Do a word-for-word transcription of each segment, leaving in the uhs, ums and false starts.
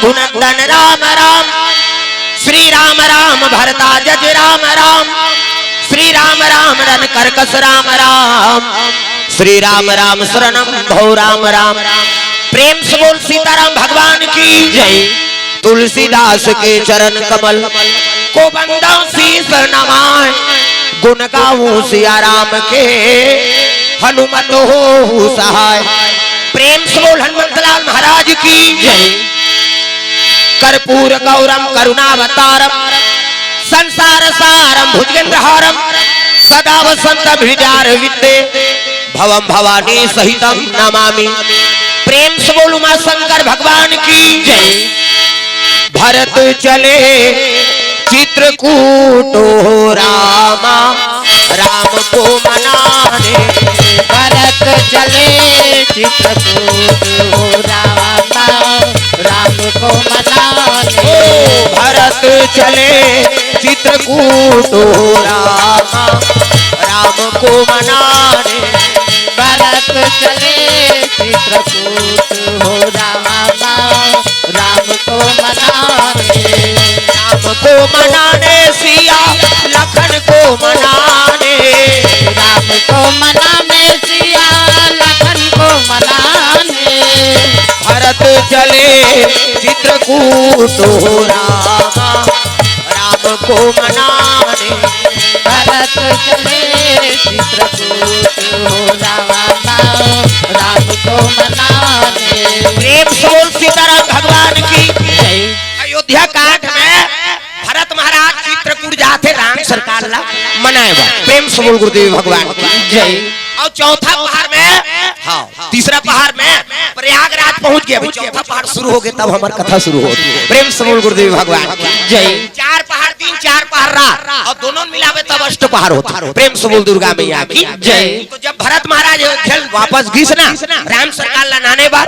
रघुनंदन राम राम, श्री राम राम भरता जज राम राम, श्री राम राम रन करकस राम राम, श्री राम राम शरणम भो राम राम। प्रेम से बोल सीताराम भगवान की जय। तुलसीदास के चरण कमल को बंदा शीस नमाय, गुण गाऊं सिया राम के हनुमत हो सहाय। प्रेम से बोल हनुमंतलाल महाराज की जय। कर्पूर गौरम करुणावतारम संसार सारम भुजगेंद्र हारम सदा वसंत हृदय वित्ते भवम भवानी सहितम नमामि। प्रेम से बोल उमा शंकर भगवान की जय। भरत चले चित्रकूट हो रामा, राम को मनाने। भरत चले चित्रकूट हो रामा, राम को मनाने। ओ भरत चले चित्रकूट हो रामा, राम को मनाने। भरत चले चित्रकूट हो रामा, राम को मनाने। राम को मनाने सिया लखन को मनाने। राम को मनाने सिया लखन को मनाने। भरत चले चित्रकूट हो रामा, राम को मनाने। भरत चले चित्रकूट हो रामा, राम को मनाने। प्रेम से बोल सीताराम भगवान की जय। अयोध्या कांड में भरत महाराज चित्रकूट जाथे राम सरकार ला मनाए बर। प्रेम से बोल गुरुदेव भगवान की जय। और चौथा पहाड़ में, हाँ, तीसरा पहाड़ में प्रयागराज पहुंच गया। अभी चौथा पहाड़ शुरू हो गया, तब हमारी कथा शुरू होती है। प्रेम से बोल गुरुदेव भगवान की जय। चार पहाड़ दिन, चार पहाड़ रात, और दोनों मिलावे तब अष्ट पहाड़ होता। प्रेम से बोल दुर्गा मैया की जय। तो जब भरत महाराज अयोध्या वापस गिस ना, राम सरकार ला नाने बर,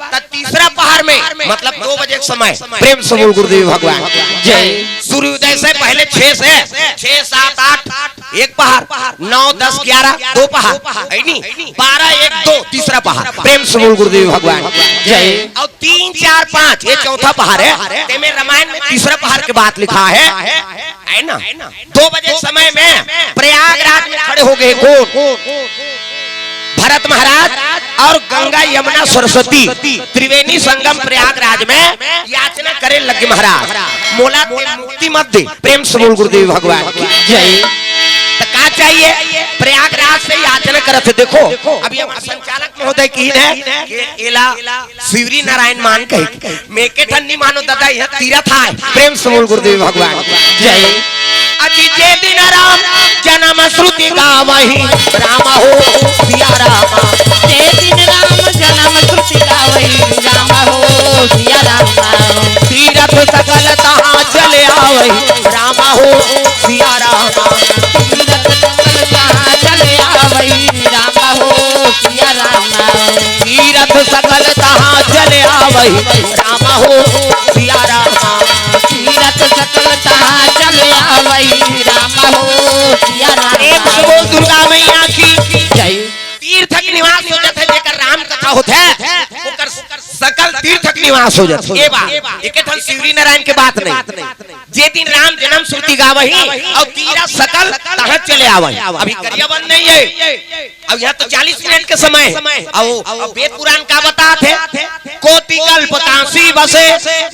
त तीसरा पहाड़ में, मतलब दो बजे के समय, प्रेम से बोल गुरुदेव भगवान जय। सूर्योदय से पहले छह से, छह, सात, आठ एक पहाड़, नौ, दस, ग्यारह दो पहाड़, है नी? बारह, एक, दो तीसरा पहाड़। प्रेम से बोल गुरुदेव भगवान जय। और तीन, चार, पाँच ये चौथा पहाड़ है। तेमे रामायण में तीसरा पहाड़ के बात लिखा है, है ना? दो बजे समय में प्रयागराज में खड़े हो गए कौन? भरत महाराज और गंगा, यमुना, सरस्वती त्रिवेणी संगम प्रयागराज में याचना करे लगे महाराज, मोला ते मुक्ति मत दे। प्रेम से बोल गुरुदेव भगवान की जय। तो का चाहिए? प्रयागराज से याचना करत हे। देखो, अभी हम संचालक महोदय की है कि एला शिवरी नारायण मान कहे, मैं के ठन नहीं मानो दादा, यह तीरथ आय। प्रेम से बोल गुरुदेव भगवान की जय। अजी जे दिन राम जन्म श्रुति गावही, राम हो सिया राम। जे दिन राम जन्म श्रुति गावही, राम हो सिया राम। तीरथ सकल तहाँ चले आवही, राम हो सिया राम। तीरथ सकल तहाँ चले आवही, राम हो सिया राम। तीरथ सकल तहाँ चले आवही, राम हो सिया राम। तीरथ सकल तहाँ चले आवही, राम हो सिया राम। प्रेम से बोल दुर्गा मैया की जय। तीर्थ के निवास हो जाथे, जेकर राम कथा होथे, ओकर सकल तीर्थ के निवास हो जाथे। ये बात, एक ठन शिवरी नारायण के बात नहीं। जे दिन राम जन्म श्रुति गावही, और तीरथ सकल तहाँ चले आवही। अभी करिया बंद नहीं है, अब यहाँ तो चालीस मिनट के समय है। और, और वेद पुराण का बताथे, कोटि कल्प काशी बसे,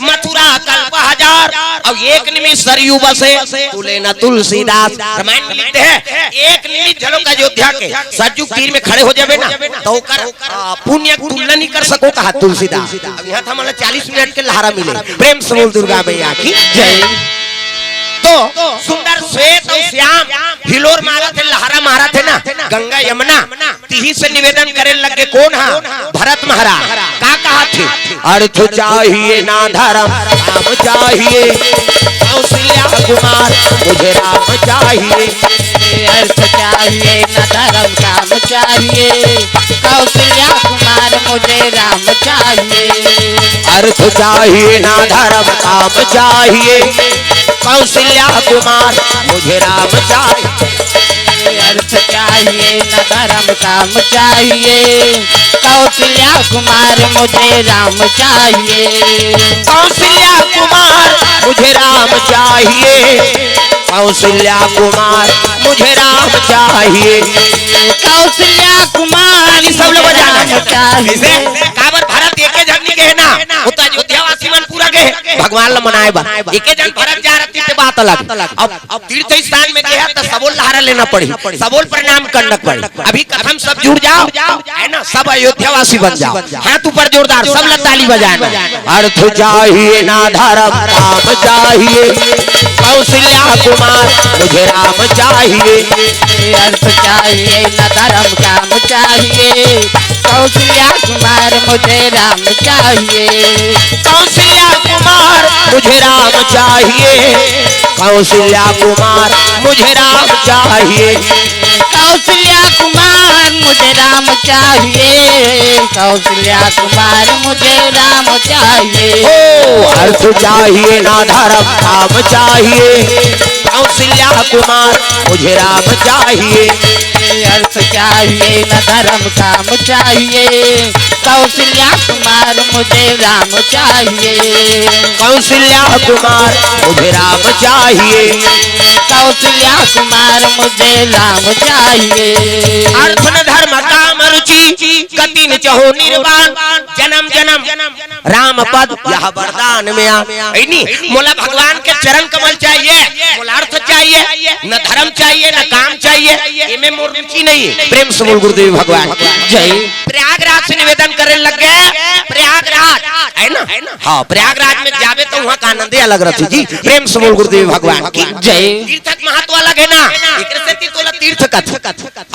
मथुरा कल्प हजार, और एक निमिष सरयू बसे, तुले न तुलसीदास। रामायण में लिखते हैं, एक निमिष झलक अयोध्या के सरजू तीर में खड़े हो जावे ना, तो ओकर, आ, पुण्य तुलना नहीं कर सको, कहा तुलसीदास। अब यहाँ था मतलब चालीस मिनट के लहरा मिले। प्रेम से बोल दुर्गा मैया की जय। तो सुंदर श्वेत और श्याम हिलोर मारत हे, लहरा मारत हे ना, गंगा यमुना, तिही से निवेदन करे लगे कौन हा? भरत महाराज। का कहा थे? अर्थ चाहिए ना धर्म, काम चाहिए। कौशल्या कुमार, मुझे राम चाहिए। अर्थ चाहिए ना धर्म, काम चाहिए। कौशल्या कुमार, मुझे राम चाहिए। अर्थ चाहिए ना धर्म, काम चाहिए। कौशल्या कुमार, मुझे राम चाहिए। अर्थ चाहिए चाहिए, न धर्म काम चाहिए। कौशल्या कुमार मुझे राम चाहिए। कौशल्या कुमार मुझे राम चाहिए। कौशल्या कुमार मुझे राम चाहिए। कौशल्या कुमार सब लोग मुझे बजाना राम है। चाहिए। कैसे? काबर भरत एके झन नहीं गए ना, वो तो अयोध्यावासी मन पूरा गए। भगवान ला मनाए बर एके झन भरत जा रहती ते बात अलग। अब अब तीर्थ स्थान में गया तो सबोल लहारा लेना पड़ी, सबोल प्रणाम करना पड़ी। अभी कथम सब जुड़ जाओ, है ना, सब अयोध्यावासी बन जाओ। हाथ ऊपर जोरदार, सब लोग ताली बजाना। अर्थ चाहिए ना धर्म काम चाहिए, कौशल्या कुमार मुझे राम चाहिए। अर्थ चाहिए ना धर्म काम चाहिए, कौशल्या कुमार मुझे राम चाहिए। कौशल्या कुमार मुझे राम चाहिए। कौशल्या कुमार मुझे राम चाहिए। कौशल्या कुमार मुझे राम चाहिए। कौशल्या कुमार मुझे राम चाहिए। ओ अर्थ चाहिए ना धर्म काम चाहिए। कौशल्या कुमार मुझे राम चाहिए। अर्थ चाहिए ना धर्म काम चाहिए। कौशल्या कुमार मुझे राम चाहिए। कौशल्या कुमार मुझे राम चाहिए। कौशल्या कुमार मुझे राम चाहिए। अर्थ न धर्म काम रुचि, गति न चहो निर्वाण। जन्म जन्म राम पद यह वरदान में आ। ऐ नी, मोला भगवान के चरण कमल चाहिए, मोला अर्थ चाहिए, न धर्म चाहिए, न काम चाहिए, एमे मोर रुचि नहीं है। प्रेम से बोल गुरुदेव भगवान की जय। प्रयागराज से निवेदन करे लग गए, प्रयागराज, है ना? हाँ, प्रयागराज में जाबे तो वहाँ का आनंदे अलग रहती जी। प्रेम से बोल गुरुदेव भगवान की जय। तीर्थ के महत्व अलग है ना, एकरे सेती तोला तीर्थ कथे।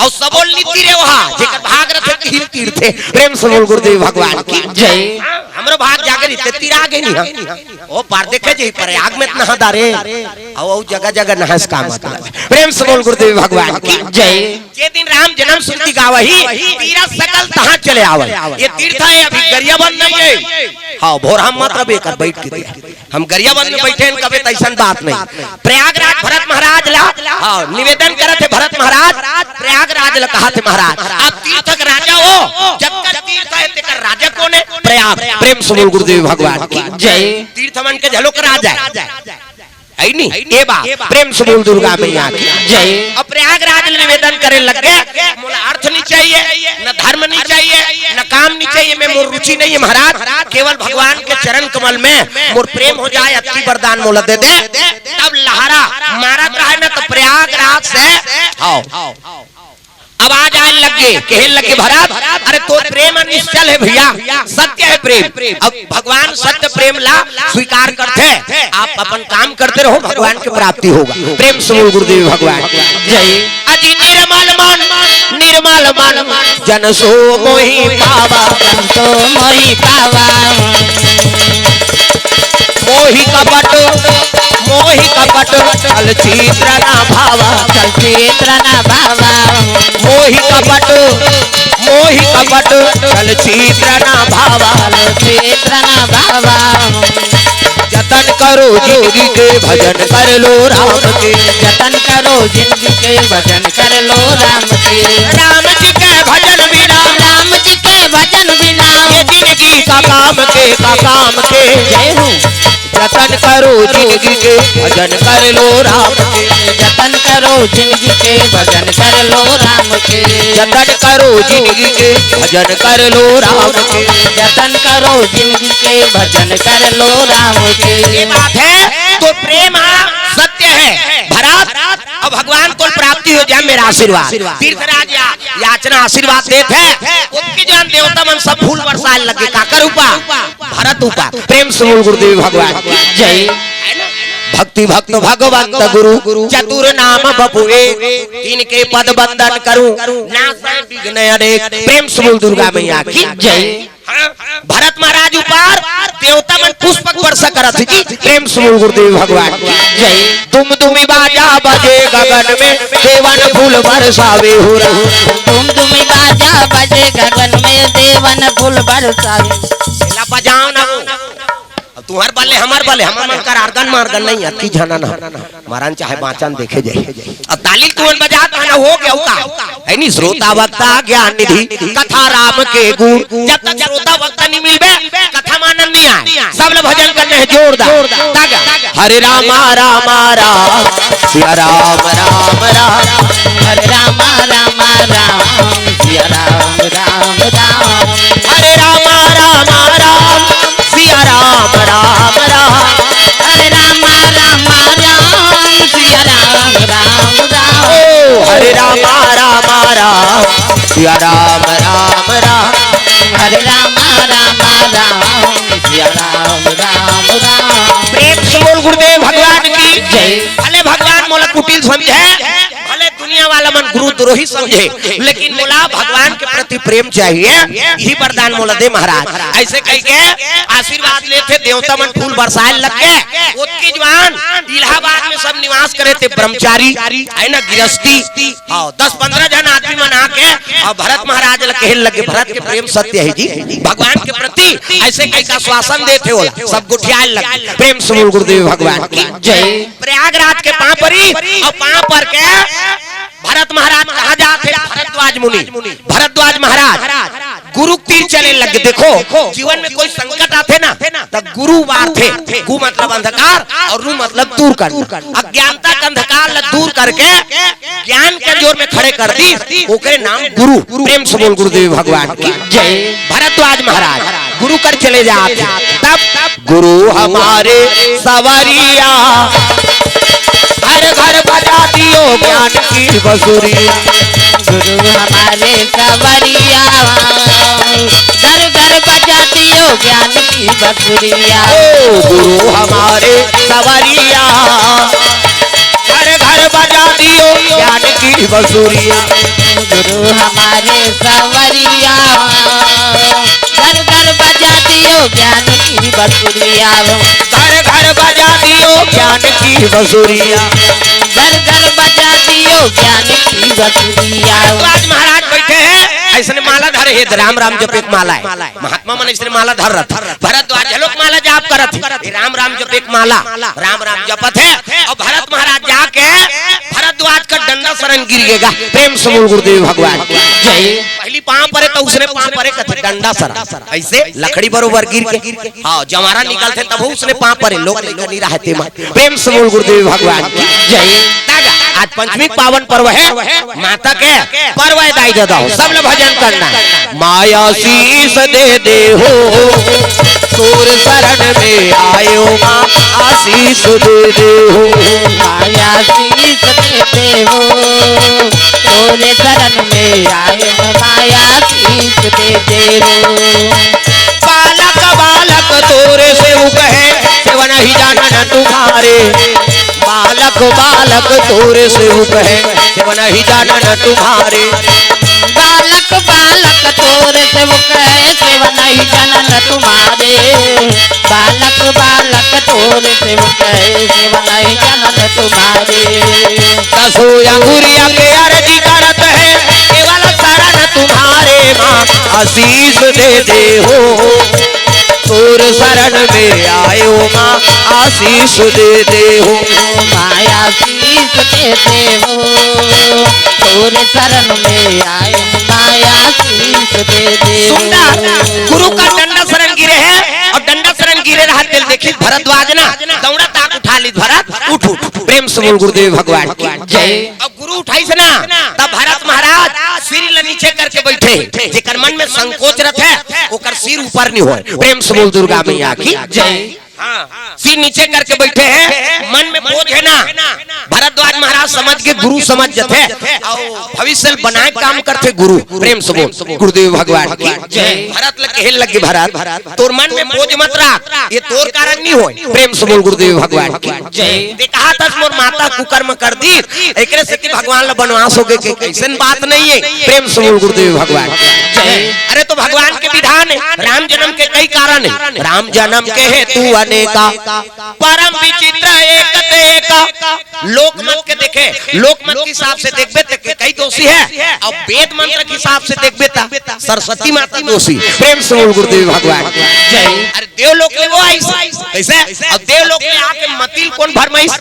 अउ सबोल नी तीरे वहाँ, जेकर भाग रथे तिही तीर्थे। प्रेम से बोल गुरुदेव भगवान की जय। हमरो भाग जागे रहिते तीरा गे नहीं, हाँ। ओ पार देखे जी, प्रयाग में त नहा डारे, अउ, अउ जगह जगह नहास का मतलब। प्रेम से बोल गुरुदेव भगवान की जय। जे दिन राम जन्म श्रुति गावही, तीरा सकल तहाँ चले आवही। ये तीर्थ है, अभी गरियाबंद नहीं है। हाँ, भोर हम मत रबे कर बैठ के दिया। हम गरियाबंद में बैठे हैं, कबे त अइसन बात नहीं। प्रयागराज भरत महाराज ला, हाँ, निवेदन करत हे भरत महाराज, प्रयागराज ला कहत हे महाराज, आप तीर्थ के राजा हो, जगत तीर्थ है, तेकर राजा कौन है? प्रयाग। प्रेम से बोल गुरुदेव भगवान की जय। तीर्थ मन के झलोक राजा है। है नी? ए बात, प्रेम से बोल दुर्गा मैया की जय। अब प्रयागराज ले निवेदन करे लग गए, मोला अर्थ नहीं चाहिए, न धर्म नहीं चाहिए, न काम नहीं चाहिए, मैं मोर रुचि नहीं है महाराज, केवल भगवान के चरण कमल में मोर प्रेम हो जाए, अति वरदान मोला दे दे। तब लहरा मारत रहे ना तो प्रयागराज से, हाँ, आवाज आए लग गए, कहे लग गए, भरत, अरे तोर प्रेम निश्चल है भैया, सत्य है प्रेम। अब भगवान सत्य प्रेम ला स्वीकार करथे, आप अपन काम करते रहो, भगवान की प्राप्ति होगा। प्रेम से बोल गुरुदेव भगवान की जय। अति निर्मल मन, निर्मल मन, जन सो मोहि पावा। जन सो मोहि पावा। मोहि कपट, मोहि कपट, छल छिद्र न भावा। छल छिद्र न भावा। मोहि कपट, मोहि कपट, छल छिद्र न भावा। छल छिद्र न भावा। जतन करो जिनगी के, भजन कर लो राम के। जतन करो जिनगी के, भजन कर लो राम के। राम जी के भजन बिना, राम जी के भजन बिना, ये जिनगी का काम के, का काम के। जय हो। जतन करो जिनगी के, भजन कर लो राम के। जतन करो जिनगी के, भजन कर लो राम के। जतन करो जिनगी के, भजन कर लो राम के। जतन करो जिनगी के, भजन कर लो राम के। ये बात है, तो प्रेम हा सत्य है। भरत, अब भगवान को प्राप्ति हो जाए, मेरा आशीर्वाद। तीर्थराज या-, याचना आशीर्वाद देत है, ओतके जान देवता मन सब फूल बरसाए लगे, काकर ऊपर? भरत ऊपर। प्रेम से बोल गुरुदेव भगवान की जय। भक्ति भक्त भगवंत गुरु, चतुर नाम बपुए, तिनके पद बंदन करूं, नासै विघ्न अनेक। प्रेम से बोल दुर्गा मैया की जय। हाँ, भरत महाराज ऊपर देवता मन पुष्पक वर्षा करत हे जी। प्रेम से बोल गुरुदेव भगवान की जय। दुम दुमी बाजा बजे गगन में, देवन फूल बरसावे हो राम। दुम दुमी बाजा बजे गगन में, देवन फूल बरसावे। ला बजाओ ना वो। अब तुहर बले, हमर बले, हमर मन कर आर्गन मार्गन नहीं, अतकी झनन ह। मरन चाहे बाँचन देखे जाही। अब ताली ल तुमन बजात हव ना, हो गया का? है नी, श्रोता वक्ता ज्ञान निधि, कथा राम के गुर। जब तक श्रोता वक्ता नहीं मिलबे, कथा म आनंद नहीं आय। सब ल भजन करना हे जोरदार। तागा। हरे रामा रामा राम, सिया राम राम राम। हरे रामा रामा राम, सिया राम राम राम। हरे रामा रामा राम, सिया राम राम राम। हरे रामा रामा राम, सिया राम राम राम। ओ, हरे रामा रामा राम, सिया राम राम राम। हरे रामा रामा राम, सिया राम राम राम। प्रेम से बोल गुरुदेव भगवान की जय। भले भगवान मोला कुटिल समझे, भले दुनिया वाला मन गुरु द्रोही समझे, लेकिन मोला भगवान के प्रति प्रेम चाहिए, यही वरदान मोला दे महाराज। ऐसे कहिके आशीर्वाद लेथे, देवता मन फूल बरसाए लग गे। ओतकी जुवार इलाहाबाद में सब निवास करे थे ब्रह्मचारी, है ना, गिरस्ती। हाँ, दस पंद्रह झन आदमी मन आके अउ भरत महाराज ल कहे लगे, भरत के प्रेम सत्य हे जी, भगवान के प्रति ऐसे कहिके आश्वासन देथे ओला, सब गोठियाए लगे। प्रेम से बोल गुरुदेव भगवान की जय। प्रयागराज के पाँव परी अउ पाँव पर के भरत महाराज कहाँ जात हे? भरतद्वाज मुनि, भरतद्वाज महाराज गुरु तीर चले लगे। देखो, जीवन में कोई संकट आथे ना, त गुरु वारथे। गु मतलब अंधकार अउ रु मतलब दूर करना। अज्ञानता के अंधकार ल दूर करके ज्ञान के जोर में खड़े कर दिस, ओकरे नाम गुरु। प्रेम से बोल गुरुदेव भगवान की जय। भरतद्वाज महाराज गुरु कर चले जात हे। तब गुरु हमारे सवरिया, घर घर बजा दियो ज्ञान की बसुरिया। गुरु हमारे सवरिया, घर घर बजा दियो ज्ञान की बसुरिया। ओ गुरु हमारे सवरिया, घर घर बजा दियो ज्ञान की बसुरिया। गुरु हमारे सवरिया, घर घर बजा दियो ज्ञान की बसुरिया। घर घर बजा दियो ज्ञान की बसुरिया। घर घर बजा दियो ज्ञान की बसुरिया। भरतद्वाज महाराज बैठे हे, अइसने माला धरे हे, राम राम जपे के माला हे। महात्मा मन अइसने माला धर रथे। भरतद्वाज घलोक माला जाप करत हे, राम राम जपे के माला, राम राम जपत हे। अउ भरत महाराज जाके भरतद्वाज का डंडा सरन गिर गेगा। प्रेम से बोल गुरुदेव भगवान की जय। पहली पाँव परे त उसने पाँव परे कथे डंडा सरन, अइसे लकड़ी बरोबर गिर के, हाँ, जवारा निकलथे तब उसने पाँव परे, लोग लइका नहीं रहते मा। प्रेम से बोल गुरुदेव भगवान की जय। तागा, आज पंचमी पावन पर्व हे, माता के पर्व हे दाई ददा हो, सब ल भजन करना हे। माया शीश दे दे हो, तोर शरण में आयो माँ, आशीष दे दे हो। माया शीश दे दे हो, तोरे शरण में आए हो, माया शीश दे दे हो। बालक बालक तोरे सेवक है, सेवा नहीं जानन तुम्हारे। बालक बालक तोरे सेवक है, सेवा नहीं जानन तुम्हारे। बालक बालक तोरे सेवक है, सेवा नहीं जानन तुम्हारे। बालक बालक तोरे सेवक है, सेवा नहीं जानन तुम्हारे। दसो अंगुरिया के अर्जी करत है, केवल शरण तुम्हारे माँ, आशीष दे दे हो। तोर शरण में आयो माँ, आशीष दे दे हो। माँ आशीष दे दे हो, तोर शरण में आयो माँ, आशीष दे दे हो। सुंदर, गुरु का डंडा सरन गिरे हे अउ डंडा सरन गिरे रहत तेला देखिस भरतद्वाज ना, दौड़ा ताक उठा लिस भरत, उठ, उठ। प्रेम से बोल गुरुदेव भगवान की जय। अउ गुरु उठाइस ना, तब भरत महाराज सिर ल नीचे करके बइठे, जेकर मन में संकोच रथे, ओकर सिर ऊपर नहीं होय। प्रेम से बोल दुर्गा मैया की जय। हाँ, सिर नीचे करके बइठे हे, मन में बोझ हे ना। भरतद्वाज महाराज समझ के गुरु समझ जथे, अउ भविष्य ल बनाए काम करथे गुरु। प्रेम से बोल गुरुदेव भगवान की जय। भरत ल कहे लगे, भरत, तोर मन में बोझ मत राख, ये तोर कारण नहीं होय। प्रेम से बोल गुरुदेव भगवान की जय। ते कहा थस मोर माता कुकर्म कर दिस, एकरे सेती भगवान ल बनवास होगे के, अइसन बात नहीं हे। प्रेम से बोल गुरुदेव भगवान की जय। अरे तो भगवान के विधान हे, राम जन्म के कई कारण हे। राम जन्म के हेतु अनेका, परम विचित्र एक ते एक। लोक मत के देखे लोक मत के हिसाब से देखबे त केकई दोषी हे, अउ वेद मंत्र के हिसाब से देखबे त सरस्वती माता दोषी। प्रेम से बोल गुरुदेव भगवान। जय। अरे देवलोक ले वो आइस, कइसे? अउ देवलोक ले आके मतिल कोन भरमाइस?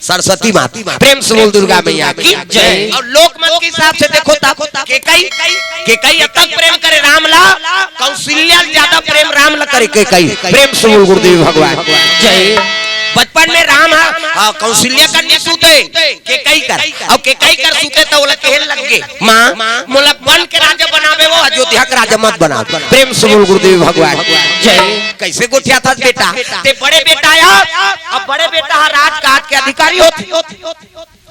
सरस्वती माता। प्रेम से बोल दुर्गा मैया की जय। अउ लोक मत के हिसाब से देखो त केकई, केकई अतक प्रेम करे राम ला, कौशल्या ले ज्यादा प्रेम राम ला करे केकई। प्रेम से बोल गुरुदेव भगवान। जय। बचपन में राम ह, हाँ, कौशल्या कन नइ सूते, केकई कर। अउ केकई कर सूते त ओला कहे लग गे, माँ, मोला वन के राजा बनाबे वो, अयोध्या के राजा मत बनाबे। प्रेम से बोल गुरुदेव भगवान। जय। कइसे गोठियाथस बेटा? तें बड़े बेटा या, अब बड़े बेटा ह राजकाज के अधिकारी होथे।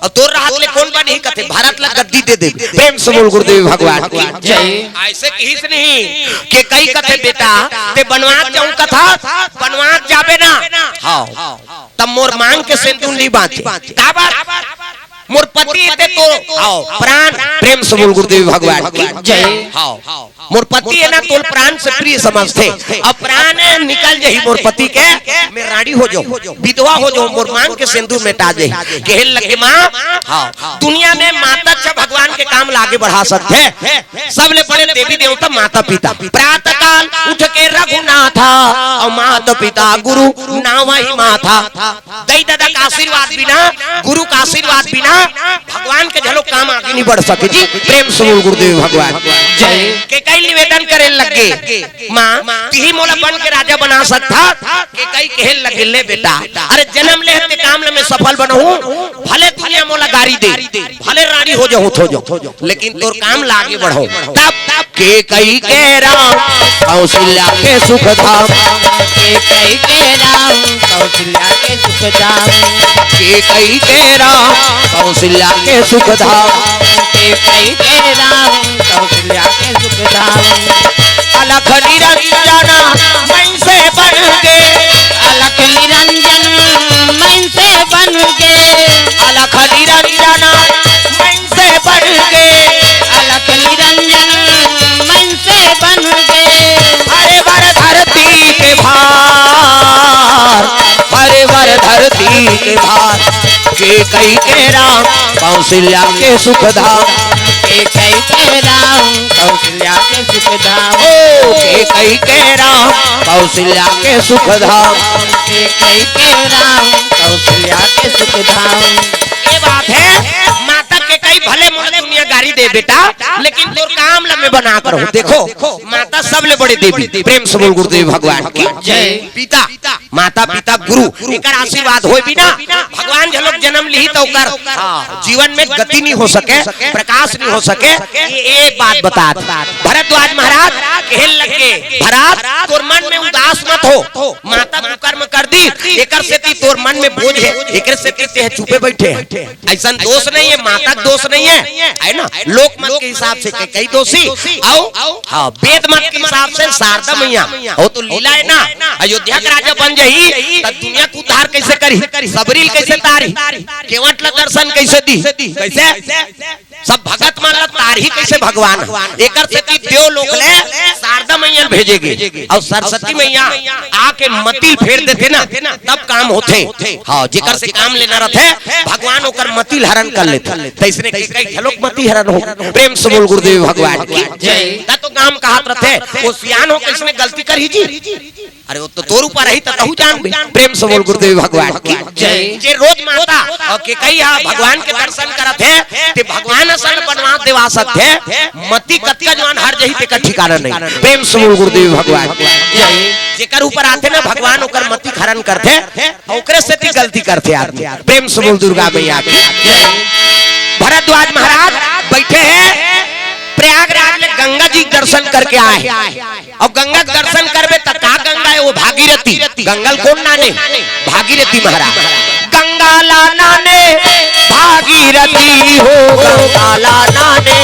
अउ तोर रहत ले कोन बनही कथे, भरत ला गद्दी दे दे। प्रेम से बोल गुरुदेव भगवान की जय। अइसे कहिस नहीं, केकई कथे बेटा, तें बनवास जाहूं कथस, बनवास जाबे ना, हाँ, त मोर मांग के सेंदूर नइ बांचे। काबर? मोर पति हे तें तो, हाँ, प्राण। प्रेम से बोल गुरुदेव भगवान की जय। हाँ। मोर पति हे ना, तोला प्राण से प्रिय समझथे। अब प्राण निकल जाही मोर पति के, मैं रांड़ी हो जाहूं, विधवा हो जाहूं, मोर मांग के सेंदूर मेटा जाही। कहे लगे माँ, हाँ, दुनिया में माता अच्छा भगवान के काम ला आगे बढ़ा सकथे। सबले बड़े देवी देवता माता पिता। प्रातः काल उठ के रघुनाथा, अउ माता पिता गुरु नावहि माथा। दई ददा का आशीर्वाद बिना, गुरु का आशीर्वाद बिना भगवान के घलो काम आगे नइ बढ़ सके जी। प्रेम से बोल गुरुदेव भगवान जय। केकई निवेदन करे लग गे, माँ, तिही मोला वन के राजा बना सकथस। केकई कहे लग गे, ले बेटा, अरे जनम ले हे तें काम ल मैं सफल बनाहूं, भले दुनिया मोला गारी दे, भले रांड़ी हो जाहूं, हो जाहूं, लेकिन तोर काम ला आगे बढ़ाहूं। तब केकई के राम कौशल्या के सुख धाम। केकई के राम कौशल्या के सुख धाम। केकई के राम कौशल्या के सुख धाम। केकई के राम कौशल्या के सुख धाम। अलख निरंजन मन से बन के। अलख निरंजन मन से बन के। अलख निरंजन मन से बन के। अलख निरंजन मन से बन के। हरे वर धरती के भार, हरे वर धरती के भार। केकई के राम कौशल्या के सुख धाम। केकई के राम कौशल्या के सुख धाम। ओ, केकई के राम कौशल्या के सुख धाम। केकई के राम कौशल्या के सुख धाम। ये बात हे, माता केकई भले मोला दुनिया गारी दे बेटा, लेकिन तोर काम ल मैं बना के रहूं। देखो, माता सबले बड़े देवी। प्रेम से बोल गुरुदेव भगवान की जय। पिता, माता पिता गुरु, एकर आशीर्वाद होय बिना भगवान घलोक जनम लिही त ओकर, हाँ, जीवन में गति नइ हो सके, प्रकाश नइ हो सके। ये एक बात बतात। भरद्वाज महाराज कहे लग गे, भरत, तोर मन में उदास मत हो, माता कुकर्म कर दिस, एकर सेती तोर मन में बोझ हे, एकर सेती तें चुपे बइठे हस। अइसन दोष नइ हे, माता के दोष नइ हे, हे ना? लोक मत के हिसाब से केकई दोषी, अउ, हाँ, वेद मत के हिसाब से शारदा मैया, ओ तो लीला हे ना, अयोध्या के राजा बन जाही, त दुनिया के उद्धार कइसे करही, सबरी ल कइसे तारही, केवट ला दर्शन कइसे दिही, कइसे? सब भगत मन ला तारही कइसे भगवान ह? एकर सेती देवलोक ले शारदा मैया ल भेजे गे, अउ सरस्वती मैया आके मतिल फेर देथे ना, तब काम होथे। हाँ, जेकर से काम लेना रथे, भगवान ओकर मतिल हरण कर लेथे। त अइसने केकई घलोक मति हरण हो। प्रेम से बोल गुरुदेव भगवान की जय। त तो गाम कहत रथे, ओ सियान हो, कइसने गलती करही जी? अरे, ओ तो तोर ऊपर आही, त तहूं जानबे। प्रेम से बोल गुरुदेव भगवान की जय। जे रोज माता अउ केकई ह भगवान के दर्शन करत हे, तें भगवान असन बनवास देवा सकथे। मति कतका जुआर हर जाही, तेकर ठिकाना नइ। प्रेम से बोल गुरुदेव भगवान की जय। जेकर ऊपर आथे ना भगवान, ओकर मति हरण करथे, ओकरे सेती गलती करथे आदमी। प्रेम से बोल दुर्गा मैया की जय। भरद्वाज महाराज बइठे हे, प्रयागराज ले गंगा जी के दर्शन करके आए हे। अउ गंगा के दर्शन करबे त का गंगा हे, ओ भागीरथी। गंगा ल कोन नाने? भागीरथी महाराज। गंगा ला नाने भागीरथी हो, गंगा ला नाने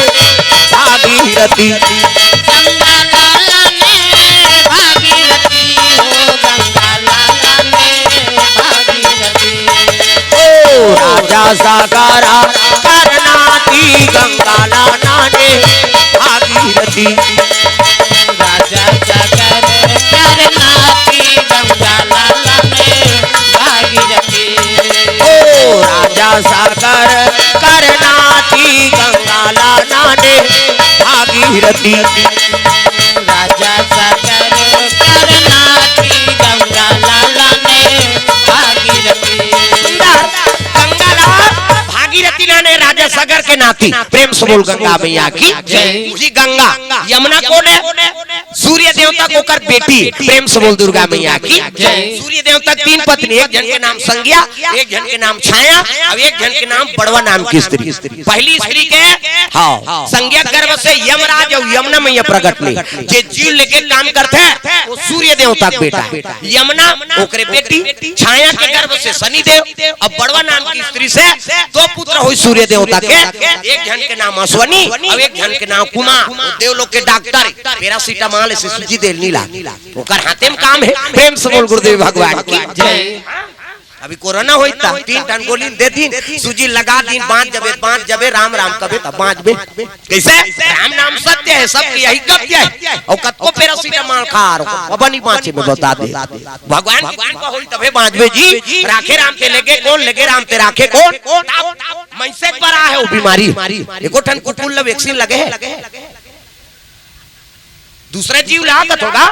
भागीरथी। गंगा ला नाने भागीरथी हो, गंगा ला नाने भागीरथी। ओ राजा सागरा करनाथी, गंगा ला नाने भागीरथी। राजा सागर करनाथी, गंगा ला नाने भागीरथी। ओ राजा सागर कर नाती गंगा ला नाने भागीरथी। राजा सागर कर नाती गंगा ला नाने भागीरथी। सुंदर। गंगा ला भागीरथी नाने राजा सागर के नाती। प्रेम से बोल गंगा मैया की जय। जी गंगा। यमुना कौन है? सूर्य देवता के ओकर बेटी। प्रेम से बोल दुर्गा मैया की जय। सूर्य देवता के तीन पत्नी, एक झन के नाम संज्ञा, एक झन के नाम छाया, अब एक झन के नाम बड़वा नाम की स्त्री। पहली स्त्री के, हाँ, संज्ञा गर्भ से यमराज और यमुना मैया प्रकट ली। जे जीव लेके काम करथे, वो सूर्य देवता के बेटा है। यमुना ओकरे बेटी, छाया के गर्भ से शनि देव, अब बड़वा नाम की स्त्री से दो पुत्र होई सूर्य देवता के, एक झन के नाम अश्वनी और एक झन के नाम कुमार। वो देवलोक के डॉक्टर है, पैरासिटामोल से सूजी देल नी लागे, ओकर हाथे में काम है। प्रेम से बोल गुरुदेव भगवान की जय। अभी कोरोना होई त तीन ठन गोली दे दिन, सूजी लगा दिन, बाँच जबे, बाँच जबे, राम राम कबे त बाँचबे। कैसे? राम नाम सत्य है, सबके यही गत्य है। और कतको पैरासिटामोल खा रहो, अब नहीं बाँचे में बता दे। भगवान की कृपा होई तबे बाँचबे जी। राखे राम ते लेगे कौन, लेगे राम ते राखे कौन? मैसेज पर आ है वो बीमारी। एको ठन कुकुर ल वैक्सीन लगे है? दूसरा जीव लागत होगा,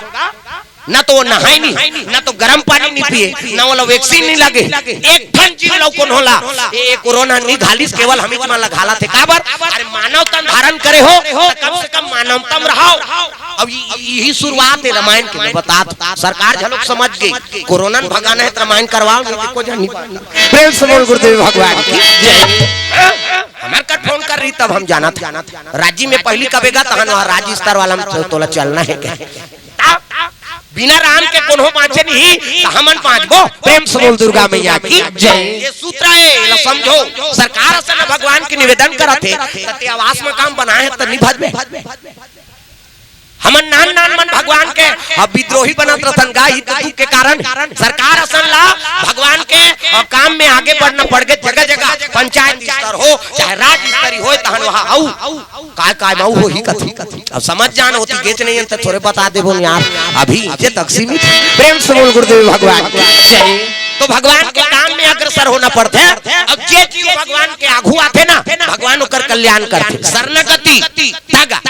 ना तो वो नहाय नहीं, ना तो गरम पानी नहीं पिए, ना वाला वैक्सीन नहीं लगे। एक ठन जीव लो कौन होला? ये कोरोना नहीं घालिस, केवल हमी मन ला घालत हे। काबर? अरे मानव तन धारण करे हो, तो कम से कम मानवतम रहो। अब ये, यही शुरुआत है रामायण के, मैं बता दूं। सरकार झलोक समझ गई, कोरोना न भगाना है तो रामायण करवाओ, नहीं तो कोई नहीं। प्रेम से बोल गुरुदेव भगवान की जय। हमार कर फोन कर रही तब हम जानत। राजी में पहली कबेगा तहन वहाँ राज स्तर वाला में तो-, तोला चलना है क्या? बिना राम के कोनो बाँचे नहीं, तो हमन बाँचबो। प्रेम से बोल दुर्गा मैया की जय। ये सूत्र है, एला समझो। सरकार से न भगवान के निवेदन करत हे, त ते आवास में काम बनाए है, त नहीं भजबे। हमन नान नान मन भगवान के अब विद्रोही बनत रथन गा, हित दुख के कारण। सरकार असन ला भगवान के, अ, काम में आगे बढ़ना पड़ गे। जगह जगह पंचायत स्तर हो, चाहे राज्य स्तरीय हो, तहन वहाँ आऊ। काय काय माऊ होही कथी। अब समझ जान होती, गेच नहीं अंत थोड़े बता देबो यार, अभी इज्जत तक सीमित है। प्रेम से बोल गुरुदेव भगवान की जय। तो भगवान के काम में अग्रसर होना पड़ता है। अब जे जीव भगवान के आगू आथे ना, भगवान ओकर कल्याण करथे। शरणागति, तगा।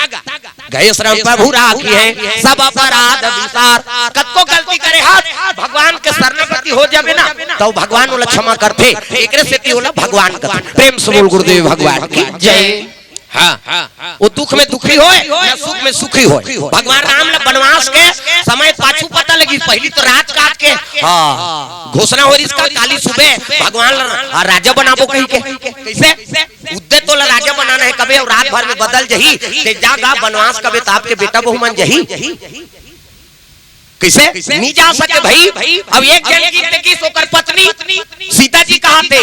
गए शरण प्रभु राखी है, सब अपराध विसार। कतको गलती करे हाथ, भगवान के शरणागति हो जावे ना, तो भगवान ओला क्षमा करथे। एकरे सेती ओला भगवान करथे। प्रेम से बोल गुरुदेव भगवान की जय। हाँ, वो दुख में दुखी होय, ना सुख में सुखी होय। भगवान राम ला बनवास के समय पाछू पता लगी, पहली तो रात काट के, हाँ, घोषणा हो रही इसका, काली सुबह भगवान ला राजा बनाबो कही के। कैसे? उद्दे तोला राजा बनाना है कबे, और रात भर में बदल जही, ते जा गा बनवास कबे, त आपके बेटा बहू मन जही। कैसे? नहीं जा सके भाई। अब एक जन की देखिस ओकर पत्नी सीता जी कहा थे,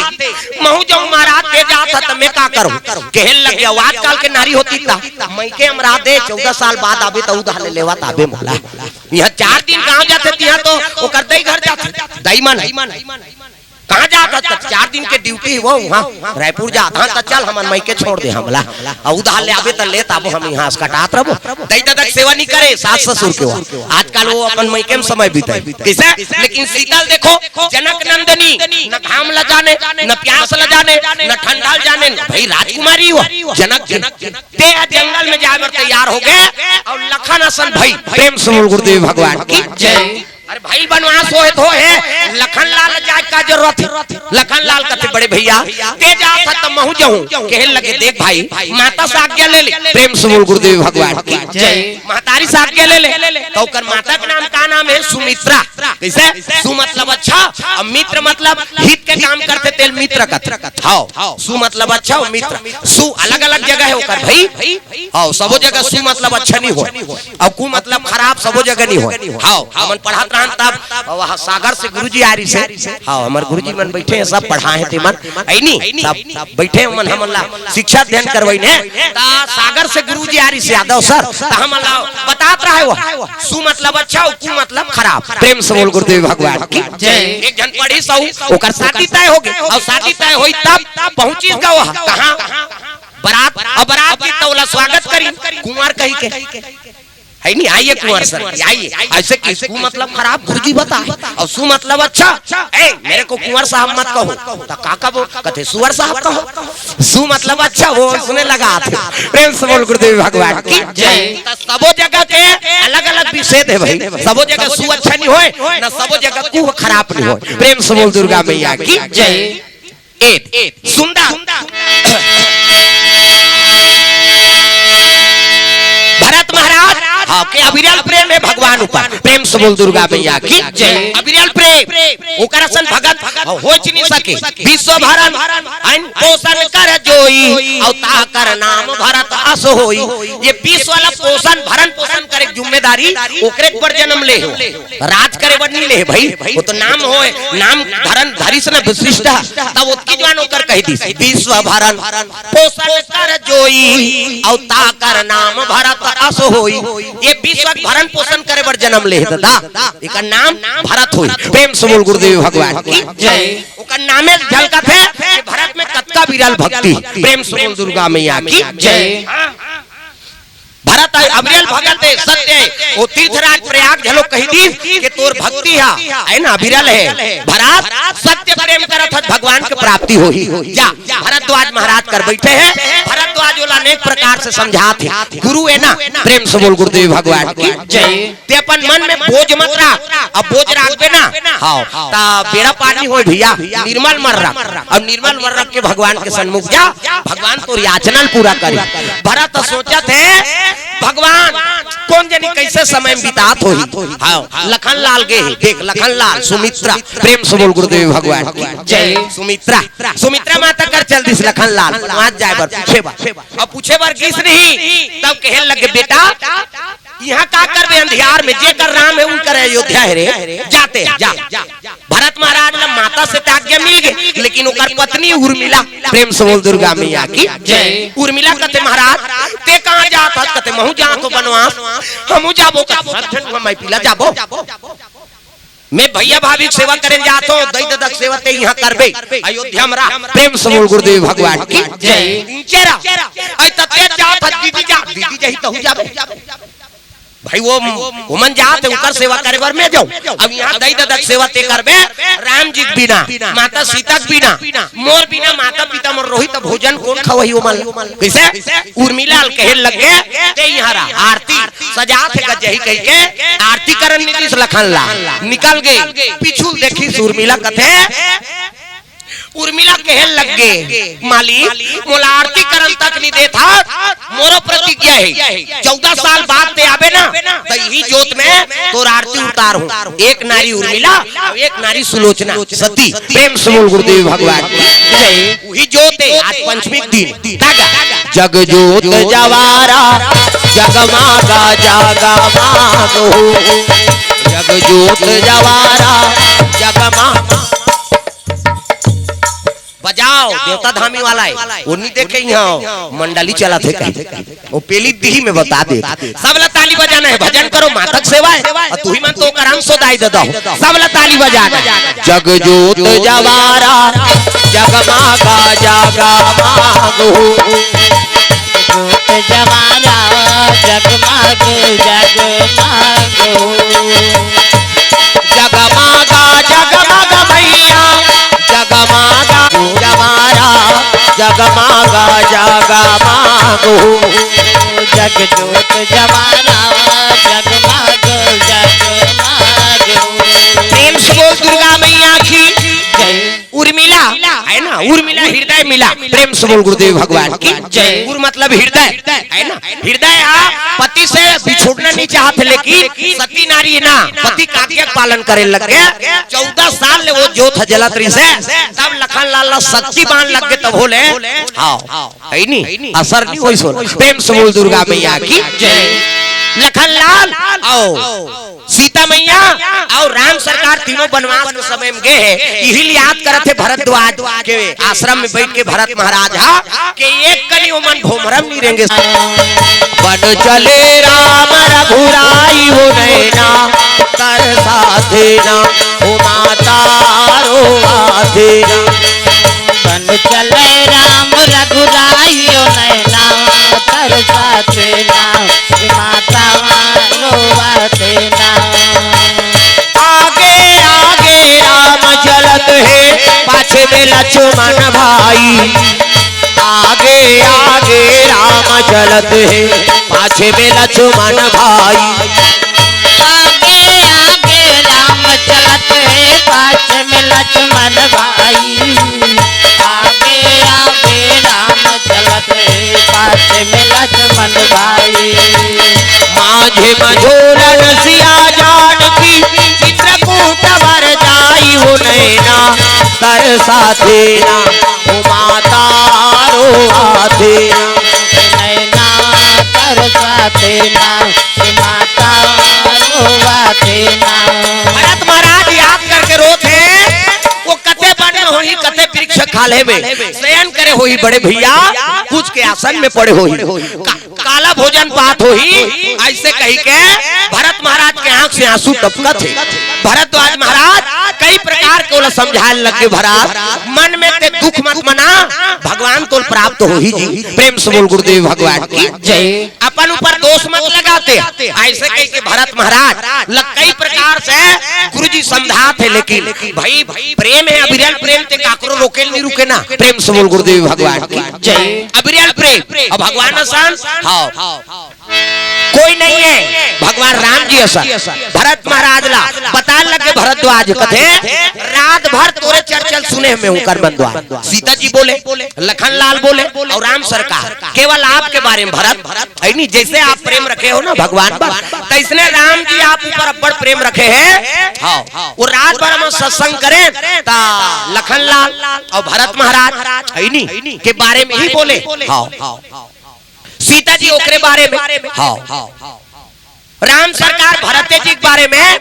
"महू जाऊं महाराज, ते जात ह त मैं का करूं?" कहे लग गया, आजकल के नारी होती ता, "मैं के हमरा दे, चौदह साल बाद आबे त उधार ले लेवा त आबे मोला।" यहाँ चार दिन गांव जाथे, तिहां तो ओकर दई घर जाथे, दई मन है। कहाँ जात हस? चार दिन के ड्यूटी वो वहाँ रायपुर जात। हाँ, त चल हमन मइके छोड़ दे हमला। आ उधार ले आबे त लेत आबो, हम यहाँ से कटात रहबो। दई ददा के सेवा नहीं करे, सास ससुर के वो। आजकल वो अपन मइके में समय बीते। कैसे? लेकिन सीता ल देखो, जनक नंदिनी, न घाम ला जाने, न प्यास ला जाने, न ठंडा ला जाने, भाई राजकुमारी वो, जनक जी। ते ह जंगल में जाए बर तैयार हो गए और लखन असन भाई। प्रेम से बोल गुरुदेव भगवान की जय। अरे भाई, बनवास होए तो हे, लखन लाल जाए का जरूरत हे? लखन लाल कथे, "बड़े भैया, ते जात ह त महू जाहूं।" कहे लगे, "देख भाई, माता से आज्ञा ले ले।" प्रेम से बोल गुरुदेव भगवान की जय। महतारी से आज्ञा ले ले। तो ओकर माता के नाम का नाम है? सुमित्रा। कैसे? सु मतलब अच्छा, और मित्र मतलब हित के काम करथे तेल मित्र कथे। हाँ, सु मतलब अच्छा और मित्र। सु अलग-अलग जगह है ओकर भाई। हाँ, सबो जगह सु मतलब अच्छा नहीं होय, और कु मतलब खराब सबो जगह नहीं होय। हाँ, हमन पढ़त रहन तब वहाँ सागर से गुरुजी आ रही से। हाँ, हमर गुरुजी मन बैठे हैं, सब पढ़ा है ते मन। ऐनी, सब बैठे हैं मन, हमन ला शिक्षा अध्ययन करवाइन हे। ता सागर से गुरुजी आ रही से यादव सर, ता हमन ला बतात रहा है वो। सु मतलब अच्छा और कु मतलब खराब। प्रेम से बोल गुरुदेव भगवान की जय। एक झन पढ़ी सऊ, ओकर शादी तय हो गई, और शादी तय होई तब पहुंची गवा कहाँ? बरात। अब बरात की तौला स्वागत करी कुंवर कही के। है नहीं, आइए कुंवर सर जी, आइए। ऐसे कि कु मतलब खराब गुरुजी बताए और सु मतलब अच्छा। ए, मेरे को कुंवर साहब मत कहो। तो का कहो? कहते सुअर साहब कहो। सु मतलब अच्छा, वो सुने लगा थे। प्रेम से बोल गुरुदेव भगवान की जय। तो सबो जगह के अलग-अलग विषय है भाई, सबो जगह सु अच्छा नहीं होए, ना सबो जगह कु खराब नहीं होए। प्रेम से बोल दुर्गा मैया की जय। एत सुंदर भरत महाराज, हाँ, के अविरल प्रेम है भगवान ऊपर। प्रेम से बोल दुर्गा मैया की जय। अविरल प्रेम, ओकर असन भगत होच नहीं सके। विश्व भरण अन्न पोषण कर जोई, अउ ताकर नाम भरत अस होई। ये विश्व वाला पोषण, भरण पोषण करे के जिम्मेदारी ओकरे ऊपर जन्म ले हो, राज करे बर नहीं ले भाई। वो तो नाम होए, नाम धरन धरिस न विशिष्ट, तब ओतकी जवान ओकर कह दिस, विश्व भरण पोषण कर जोई, अउ ताकर नाम भरत अस होई। ये विश्व के भरण पोषण करे बर जन्म ले हे दादा, एकर नाम भरत होई। प्रेम से बोल गुरुदेव भगवान की जय। ओकर नामे झलकत हे कि भरत में कतका विरल भक्ति। प्रेम से बोल दुर्गा मैया की जय। भरत हे, अविरल भगत हे, सत्य हे। वो तीर्थराज प्रयाग झलो कही दिस कि तोर भक्ति हा, है ना, अविरल हे। भरत सत्य प्रेम करत हस, भगवान के प्राप्ति होही। जा, भरद्वाज महाराज कर बैठे हे, भरद्वाज ओला अनेक प्रकार से समझात हे। गुरु हे ना, प्रेम से बोल गुरुदेव भगवान की जय। ते अपन मन में बोझ मत रख, अब बोझ राखबे ना, हाँ, त बेड़ा पार नहीं होय भैया, निर्मल मन रख। अब निर्मल मन रख के भगवान के सन्मुख जा, भगवान तोर याचना ल पूरा करे। भरत सोचत हे, भगवान कोन जनी कैसे समय में बितात होही। हाँ, लखन लाल गे हे, देख लखन लाल, सुमित्रा, प्रेम से बोल गुरुदेव भगवान की जय। सुमित्रा, सुमित्रा माता कर चल दिस लखन लाल, वहां जाए बर पूछे बर। अब पूछे बर गिस नहीं, तब कहे लगे, बेटा, यहाँ का करबे अंधियार में, जेकर राम हे उनकर अयोध्या हे रे, जाते हैं, जा। भरत महाराज ला माता से त आज्ञा मिल गे, लेकिन ओकर पत्नी उर्मिला, प्रेम से बोल दुर्गा मैया की जय। उर्मिला कहते, महाराज, ते कहाँ जात हस? कहते, महू जात हो बनवास, हमू जाबो। का सब झन हुआ मैं पीला जाबो। मैं भैया भाभी के सेवा करे जात हो, दई ददक सेवा ते यहाँ करबे, अयोध्या में रह। प्रेम से बोल गुरुदेव भगवान की जय। नीचे रह। ऐ तते जात हस दीदी जा, दीदी जही तहू जाबे। भाई वो, वो मन जात हे, उनकर सेवा करे बर मैं जाऊं। अब यहाँ दई ददक सेवा ते करबे, राम जी के बिना, माता सीता के बिना, मोर बिना माता पिता मोर रोही त भोजन कोन खवाही ओमन ला? कैसे? उर्मिला ल कहे लगे, ते यहाँ रह, आरती सजात हे गजही कह के, आरती करन नहीं दिस लखन लाल, निकल गे। पीछू देखिस उर्मिला कथे, उर्मिला कहे लग गे, मालिक, मोला आरती करन तक नहीं देत हस, मोरो प्रतिज्ञा हे, चौदह साल बाद ते आबे ना, त इही जोत में तोर आरती उतारहूं। एक नारी उर्मिला, एक नारी सुलोचना, सती। प्रेम से बोल गुरुदेव भगवान की जय। उही जोत हे, आज पंचमी के दिन। तागा। जग जोत जवारा, जगमागा जगमाग हो। जग जोत जवारा, जगमाग। बजाओ, देवता धामी वाला हे। वो नहीं देखे यहाँ मंडली चलत हे कहीं। वो पेली दिही में बता दे। सब ला ताली बजाना हे, भजन करो, माता के सेवा हे। अउ तुही मन तो ओकर अंश हो दाई ददा हो। सब ला ताली बजाना हे। जग जोत जवारा, जगमागा जगमाग हो। जोत जवारा, जगमाग जगमाग हो। जगमागा जगमाग भैया, जगमागा जवारा, जगमागा जगमाग हो। जग जोत जवारा, जगमाग जगमाग हो। प्रेम से बोल दुर्गा मैया की जय। उर्मिला हे ना, उर्मिला हृदय मिला। प्रेम से बोल गुरुदेव भगवान की जय। उर मतलब हृदय हे ना, हृदय हा पति से बिछुड़ना नहीं चाहत, लेकिन सती नारी ना पति के आज्ञा के पालन करे लग गे। चौदह साल ले वो जोत ह जलत रहिस हे, तब लखन लाल ला शक्ति बान लग गे, तब होले। हाँ, हे नी, असर नहीं होइस ओला। प्रेम से बोल दुर्गा मैया की जय। लखन लाल अउ सीता मैया अउ राम सरकार तीनों बनवास के समय में गे हे, इही ल याद करत हे भरद्वाज के आश्रम में बैठ के भरत महाराज हा के एक कनी ओमन भोमरम नहीं रेंगे। बन चले राम रघुराई हो नैना तरसाथे ना, ओ माता रोआथे ना। बन चले राम रघुराई हो नैना तरसाथे ना, ओ माता लक्ष्मण भाई, आगे आगे राम चलत हे, पाछे में लक्ष्मण भाई। आगे आगे राम चलत हे, पाछे में लक्ष्मण भाई। आगे आगे राम चलत हे, पाछे में लक्ष्मण भाई। माझे मझोलन सिया जानकी, चित्रकूट वर जाई हो नैना तरसाथे ना, ओ माता रोवाथे ना। नैना तरसाथे ना, ओ माता रोवाथे ना। भरत महाराज याद करके रोत हे, वो कते बन में होही, कते वृक्ष खाल्हे में शयन करे होही बड़े भैया, कुछ के आसन में पड़े होही। का काला भोजन पात होही, ऐसे कही के भरत महाराज के आंख से आंसू टपकत हे। भरद्वाज महाराज कई प्रकार के ओला समझाए लगे, भरत मन में ते दुख मत मना, भगवान तोल प्राप्त होही जी। प्रेम से बोल गुरुदेव भगवान की जय। अपन ऊपर दोष मत लगाते, ऐसे कही के भरत महाराज ल कई प्रकार से गुरुजी समझात हे, लेकिन भाई प्रेम हे, अविरल प्रेम ते काकरो रोके नहीं रुके ना। प्रेम से बोल गुरुदेव भगवान की जय। अविरल प्रेम और भगवान असन हाँ कोई नहीं है, भगवान राम जी असन। भरत महाराज ला बताए लगे भरद्वाज कथे, रात भर तोरे चर्चा सुने हमें उनकर मन द्वार। सीता जी बोले, लखन लाल बोले और राम सरकार, केवल आपके बारे में भरत, है नी, जैसे आप प्रेम रखे हो ना भगवान पर, तैसने राम जी आप ऊपर अब्बड़ प्रेम रखे हैं। हाँ, वो रात भर हम सत्संग करें ता लखन लाल और भरत महाराज, है नी, के बारे में ही बोले। हाँ, सीता जी ओकरे बारे में, हाँ, राम सरकार भरत जी के बारे में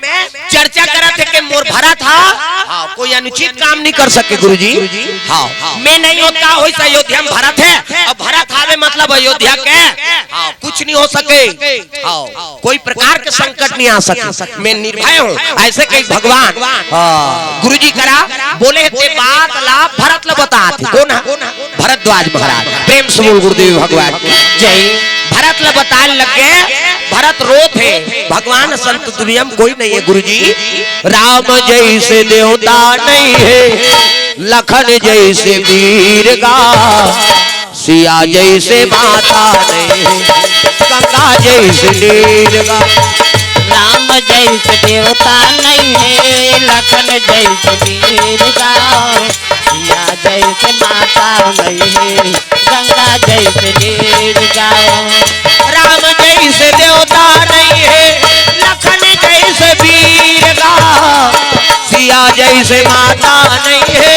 चर्चा करत हे कि मोर भरत हा, हाँ, कोई अनुचित काम नहीं कर सके गुरुजी। हाँ, मैं नहीं होता होई अयोध्या में भरत हे, और भरत हावे मतलब अयोध्या के, हाँ, कुछ नहीं हो सके। हाँ, कोई प्रकार के संकट नहीं आ सके, मैं निर्भय हूँ। ऐसे कही भगवान, हाँ, गुरुजी करा बोले ते बात ला भरत ला बतात हे। कौन है? भरद्वाज महाराज। प्रेम से बोल गुरुदेव भगवान की जय। भरत ला बताए लगे, भरत रोत हे, भगवान संत दुनिया में कोई नहीं है गुरुजी। राम जैसे देवता नहीं है, लखन जैसे वीर गा, सिया जैसे माता नहीं है, गंगा जैसे नीर गा। राम जैसे देवता नहीं है, लखन जैसे वीर गा, सिया जैसे माता नहीं है, गंगा जैसे वीर गा। राम जैसे देवता नहीं है, लखन जैसे वीर गा, सिया जैसे माता नहीं है,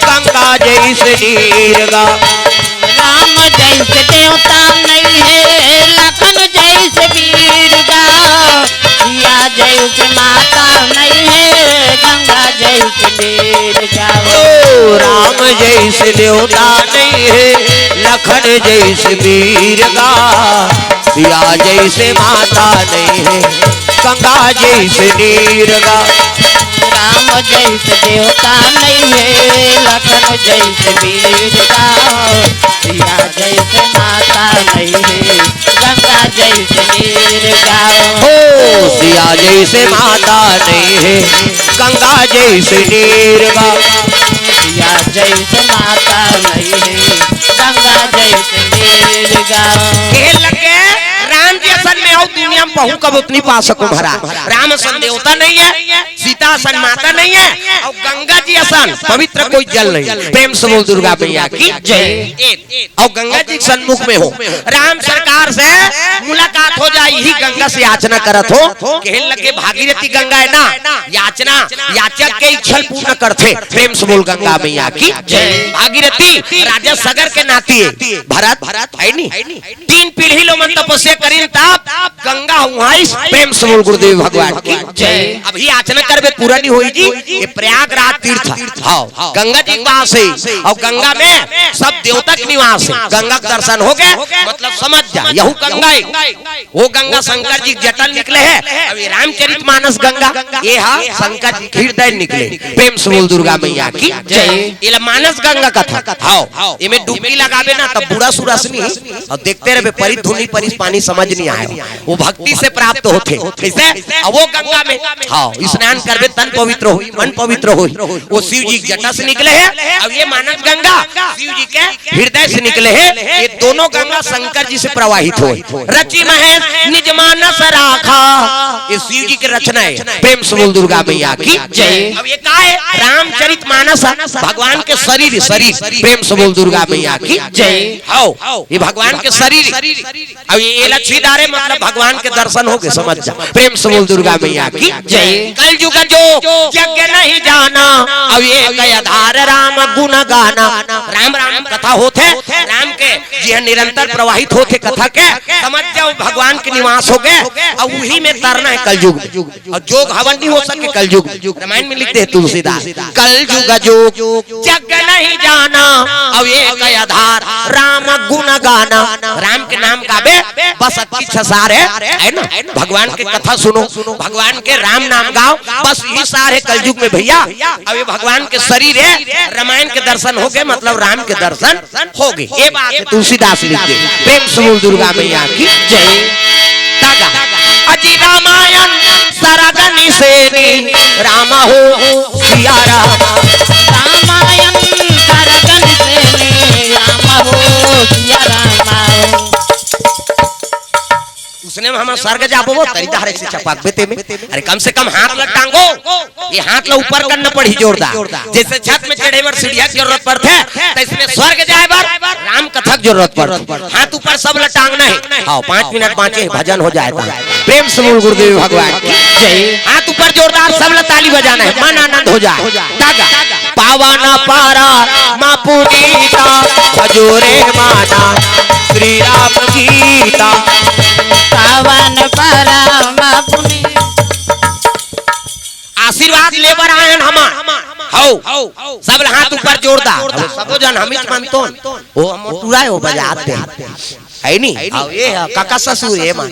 गंगा जैसे नीर गा। राम जैसे देवता नहीं है, लखन जैसे वीर गा, सिया जैसे माता नहीं है, गंगा जैसे वीर गा। ओ राम जैसे देवता नहीं है, लखन जैसे वीर गा, सिया जैसे माता नहीं है, गंगा जैसे नीर गा। राम जैसे देवता नहीं है, लखन जैसे वीर गा, सिया जैसे माता नहीं है, गंगा जैसे नीर गा। हो सिया जैसे माता नहीं है, गंगा जैसे नीर गा। सिया जैसे माता नहीं है, गंगा जैसे नीर गा। कहे लगे, राम जी असन मैं अउ दुनिया में बहू कबो नहीं पा सकूं महाराज। राम असन देवता नहीं है, सीता असन माता नहीं है, और गंगा जी असन पवित्र कोई जल नहीं है। प्रेम से बोल दुर्गा मैया की जय। और गंगा जी के सन्मुख में हो, राम सरकार से मुलाकात हो जाए, यही गंगा से याचना करत हो। कहने लगे भागीरथी गंगा है ना, याचना, याचक के इच्छा पूर्ण करथे। प्रेम से बोल गंगा मैया की जय। भागीरथी राजा सगर के नाती है, भरत है नी, तीन पीढ़ी लो मन तपस्या करिन तब गंगा हुआइस। प्रेम से बोल गुरुदेव भगवान की जय। अभी याचना करबे पूरा नहीं होई जी, ये प्रयागराज तीर्थ। हाँ, गंगा जी के पास है और गंगा में सब देवता के निवास है। गंगा के दर्शन हो गए, मतलब समझ जा, यहू गंगा है। वो गंगा शंकर जी के जटा ले निकले है, अभी रामचरित मानस गंगा, ये हा शंकर जी के हृदय ले निकले। प्रेम से बोल दुर्गा मैया की जय। इला मानस गंगा कथा। हाँ, इमे डुबकी लगाबे ना तब बुरा सुरस नहीं है। और देखते रहे परी धुन नहीं परी पानी समझ नहीं आए। वो भक्ति से प्राप्त होथे। कइसे? अब वो गंगा में, हाँ, स्नान करबे, तन पवित्र होही, मन पवित्र होही। वो शिव जी के जटा से निकले हे, अब ये मानस गंगा शिव जी के हृदय से निकले हे। ये दोनों गंगा शंकर जी से प्रवाहित होय। रचि महेश निज मानस राखा, ये शिव जी के रचना हे। प्रेम से बोल दुर्गा मैया की जय। अब ये का हे? रामचरित मानस, भगवान के शरीर, शरीर। प्रेम से बोल दुर्गा मैया की जय। हव, ये भगवान के शरीर। अब ये, ये लच्छीदार हे, मतलब भगवान के दर्शन होगे, समझ जा। प्रेम से बोल दुर्गा मैया की जय। कलयुग जोग जग नहीं जाना, अब एक आधार राम गुण गाना। राम राम कथा होथे, राम के जिहां निरंतर प्रवाहित होथे कथा के, समझ जाव भगवान के निवास होगे। अब उही में तरना हे कलयुग में। अउ जोग हवन नहीं हो सके कलयुग में। रामायण में लिख दे तुलसीदास, कलयुग जोग जग नहीं जाना, अब एक आधार राम गुण गाना। राम के नाम गाबे, बस अतकी सार हे, हे ना? भगवान के कथा सुनो, भगवान के राम नाम गाव, बस इही सार हे कलयुग में भइया। अब ये भगवान के शरीर हे, रामायण के दर्शन होगे, मतलब राम के दर्शन होगे। ये बात हे, तुलसीदास लिख दे। प्रेम से बोल दुर्गा मैया की जय। तागा। अजी रामायण सरग निसेनी, राम हो सिया राम। रामायण सरग निसेनी, राम हो सिया राम। उसने में हम स्वर्ग जाबो, वो तरी धारे से चपक बेते में। अरे कम से कम हाथ ला टांगो, ये हाथ ला ऊपर करना पड़ी जोरदार। जइसे छत में चढ़े बर सीढ़िया के जरूरत पड़थे, त इसमें स्वर्ग जाए बर राम कथा के जरूरत पड़थे। हाथ ऊपर, सब ला टांगना हे। हाँ, पाँच मिनट बाँचे हे, भजन हो जाए त। प्रेम से बोल गुरुदेव भगवान की जय। हाथ ऊपर जोरदार, सब ला ताली बजाना हे, मन आनंद हो जाए। तागा। पावन परम पुनीता, भजो रे माना श्री राम गीता। पावन परम पुनीता। आशीर्वाद ले बर आए हन हमन। हव, सब ला हाथ ऊपर जोरदार। अब सबो झन हमीच मनतोन। ओ मोटुरा हे, ओ बजात हे। हे नी? अउ ये हे, काका ससुर हे मन।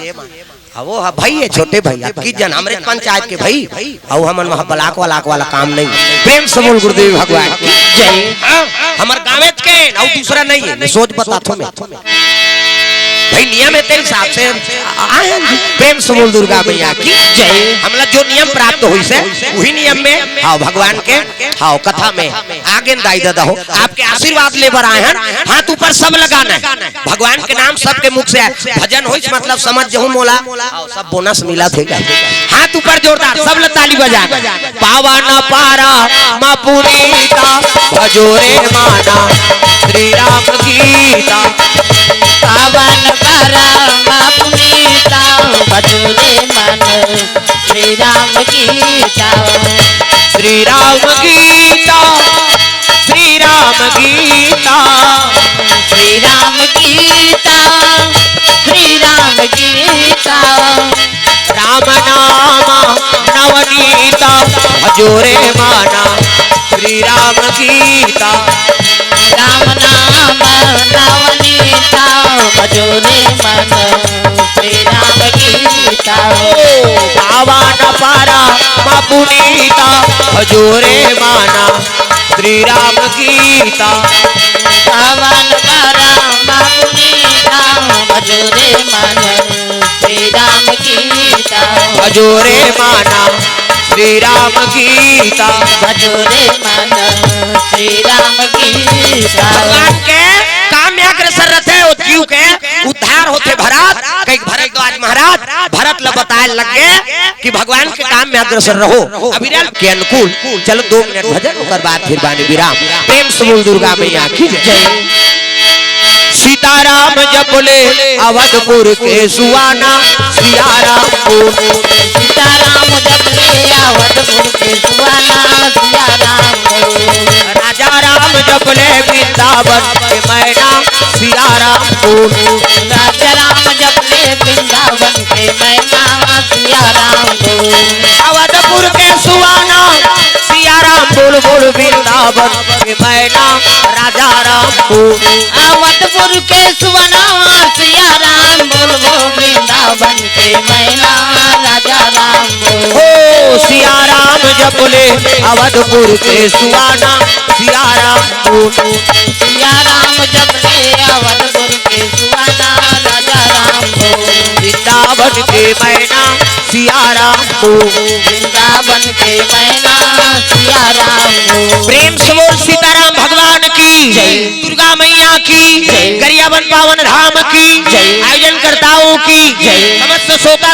अउ वो हे भई, ये छोटे भई, अतकी झन हमरे पंचायत के भई। अउ हमन वहाँ block वाला, वाला काम नहीं। प्रेम से बोल गुरुदेव भगवान की जय। हाँ, हमर गाँवेच के, अउ दूसरा नहीं हे, मैं सोच बताथों मैं। भई नियम हे, तेरे हिसाब से आए हन जी। प्रेम से बोल दुर्गा मैया की जय। हमला जो नियम प्राप्त होइस हे, उही नियम में, हाँ, भगवान के, हाँ, कथा में आगेन दाई ददा हो, आपके आशीर्वाद ले बर आए हन। हाथ ऊपर सब लगाना हे, भगवान के नाम सबके मुख से आए। भजन होइस मतलब समझ जहूँ मोला, हाँ, सब bonus मिलत हे। हाथ ऊपर जोरदार, सब ला ताली बजाना। पावन परम पुनीता, भजो रे माना श्री राम गीता। पावन परम पुनीता, भजो रे माना श्री राम गीता। श्री राम गीता, श्री राम गीता। श्री राम गीता, श्री राम गीता। राम नाम नवनीता, भजो रे माना श्री राम गीता। राम नाम नवनीता, भजो रे माना श्री राम गीता। ओ, पावन परम पुनीता, भजो रे माना श्री राम गीता। पावन परम पुनीता, भजो रे माना श्री राम गीता। भजो रे माना श्री राम गीता। भजो रे माना श्री राम गीता। भगवान के काम में अग्रसर रथे, ओ जीव के उद्धार होथे भरत। कहिके भरद्वाज महाराज भरत ल बताए लग गे कि भगवान के काम में अग्रसर रहो। अविरल के अनुकूल। चलो दो मिनट भजन, ओकर बाद फिर बानी विराम। प्रेम से बोल दुर्गा मैया की जय। सीताराम जप ले अवधपुर के सुहाना, सिया राम बोल। सीताराम जप ले अवधपुर के सुहाना, सिया राम बोल। राजा राम जप ले वृंदावन के मैना, सिया राम बोल। राजा राम जप ले वृंदावन के मैना, सिया राम बोल। अवधपुर के सुहाना, सिया राम बोल, बोल वृंदावन के मैना, राजा राम बोल। अवधपुर के सुहाना, सिया राम बोल, बोल वृंदावन के मैना, राजा राम बोल। ओ सिया राम जप ले अवधपुर के सुहाना, सिया राम बोल। सिया राम जप ले अवधपुर के सुहाना, राजा राम बोल। वृंदावन बन के मैना सिया राम को। वृंदावन के मैना सिया राम को। प्रेम से बोल सीताराम भगवान की, जय। दुर्गा मैया की, जय। गरियाबंद पावन धाम की, जय। आयोजन कर्ताओं की, जय। समस्त श्रोता